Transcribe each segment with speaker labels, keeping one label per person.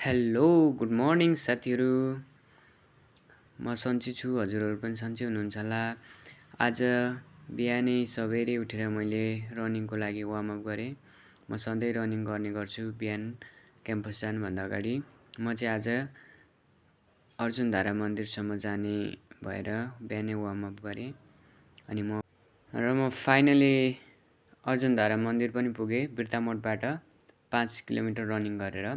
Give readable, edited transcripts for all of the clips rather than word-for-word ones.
Speaker 1: Hello good morning साथीहरू। म सन्चै छु, हजुरहरू पनि सन्चै हुनुहुन्छ होला। आज बिहानै सबेरै उठेर मैले रनिङको लागि वार्मअप गरेँ। म सधैँ रनिङ गर्ने गर्छु बिहान क्याम्पस जानुभन्दा अगाडि। म चाहिँ आज अर्जुनधारा मन्दिरसम्म जाने भएर बिहानै वार्मअप गरेँ अनि म फाइनली अर्जुनधारा मन्दिर पनि पुगेँ। बिर्तामोडबाट 5 किलोमिटर रनिङ गरेर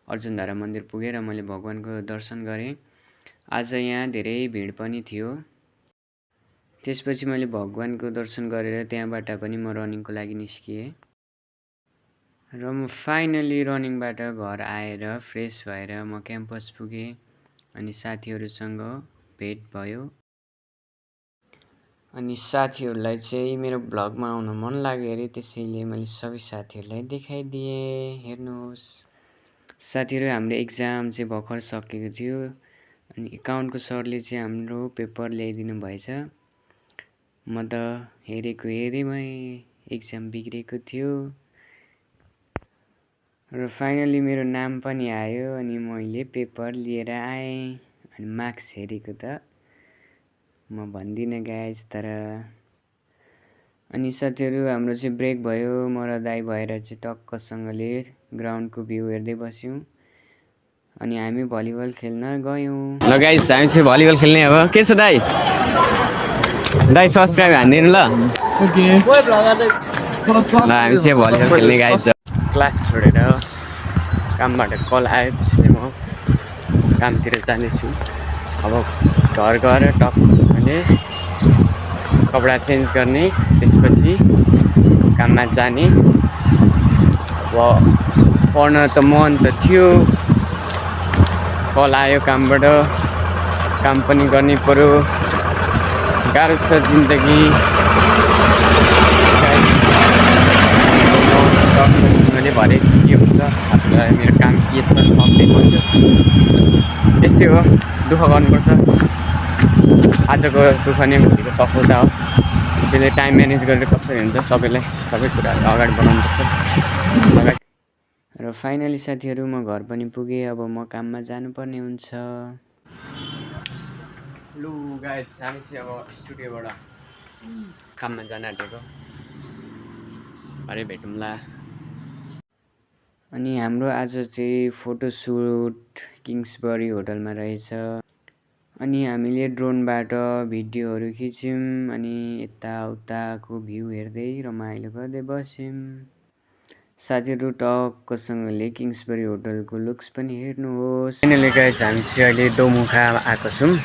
Speaker 1: अर्जुनधारा मन्दिर पुगेर मैले भगवानको दर्शन गरेँ। आज यहाँ धेरै भिड पनि थियो। त्यसपछि मैले भगवानको दर्शन गरेर त्यहाँबाट पनि म रनिङको लागि निस्किएँ र म फाइनली रनिङबाट घर आएर फ्रेस भएर म क्याम्पस पुगेँ अनि साथीहरूसँग भेट भयो। अनि साथीहरूलाई चाहिँ मेरो भ्लगमा आउन मन लाग्यो अरे, त्यसैले मैले सबै साथीहरूलाई देखाइदिएँ। हेर्नुहोस् साथीहरू, हाम्रो एक्जाम चाहिँ भर्खर सकेको थियो अनि एकाउन्टको सरले चाहिँ हाम्रो पेपर ल्याइदिनु भएछ। म त हेरेमै एक्जाम बिग्रेको थियो र फाइनली मेरो नाम पनि आयो अनि मैले पेपर लिएर आएँ। अनि मार्क्स हेरेको त म भन्दिनँ गाइज, तर अनि साथीहरू हाम्रो चाहिँ ब्रेक भयो। म र दाइ भएर चाहिँ टक्कसँगले ग्राउन्डको भ्यू हेर्दै बस्यौँ अनि हामी भलिबल खेल्न गयौँ।
Speaker 2: ल गाइस, हामी चाहिँ भलिबल खेल्ने अब। के छ दाइ? दाइ सब्सक्राइब हान्दिनु ल। ओके ल, हामी चाहिँ भलिबल खेल्ने गाइस।
Speaker 1: क्लास छोडेर कामबाट कल आयो, त्यसले म कामतिर जानेछु। अब घर गएर टक्कसँगले कपडा चेन्ज गर्ने, त्यसपछि काममा जाने। अब पढ्न त मन त थियो, कल आयो कामबाट, काम पनि गर्नै पर्यो। गाह्रो छ जिन्दगी। टक्कसँगले भरे के हुन्छ, आफूलाई मेरो काम के छ सक्दै हुन्छ। यस्तै हो, दुःख गर्नुपर्छ। आजको दुःख नै भोलिको सफलता हो। त्यसैले टाइम म्यानेज गरेर कसरी हुन्छ सबै कुराहरू अगाडि बढाउनुपर्छ। र फाइनली साथीहरू, म घर पनि पुगेँ। अब म काममा जानुपर्ने हुन्छ। लु गाइस, हामी चाहिँ अब स्टुडियोबाट काममा जान आँटेको, भरे भेटौँला। अनि हाम्रो आज चाहिँ फोटोसुट किङ्सबरी होटलमा रहेछ अनि हामीले ड्रोनबाट भिडियोहरू खिच्यौँ अनि यताउताको भ्यू हेर्दै रमाइलो गर्दै बस्यौँ। साथीहरू, टक्कसँगले किङ्सबरी होटलको लुक्स पनि हेर्नुहोस्। फाइनली गाइस, हामी चाहिँ अहिले दोमुखा आएको छौँ।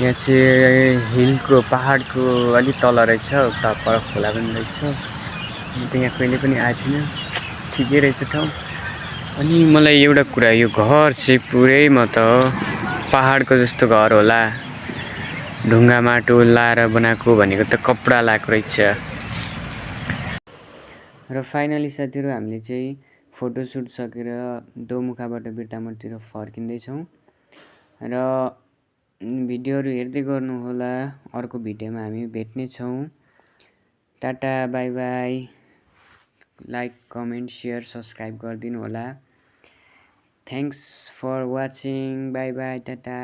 Speaker 1: यहाँ चाहिँ हिलको पहाडको अलिक तल रहेछ, उता पर खोला पनि रहेछ। म त यहाँ कहिले पनि आएको थिइनँ, ठिकै रहेछ ठाउँ। अनि मलाई एउटा कुरा, यो घर चाहिँ पुरै म त पहाडको जस्तो घर होला, ढुङ्गा माटो लाएर बनाएको भनेको त कपडा लाएको रहेछ। र फाइनली साथीहरू, हामीले चाहिँ फोटोसुट सकेर दोमुखाबाट बिर्तामोडतिर फर्किँदैछौँ र भिडियोहरू हेर्दै गर्नुहोला। अर्को भिडियोमा हामी भेट्नेछौँ। Tata, bye bye. Like, comment, share, subscribe गरिदिनु होला। Thanks for watching. Bye bye, Tata.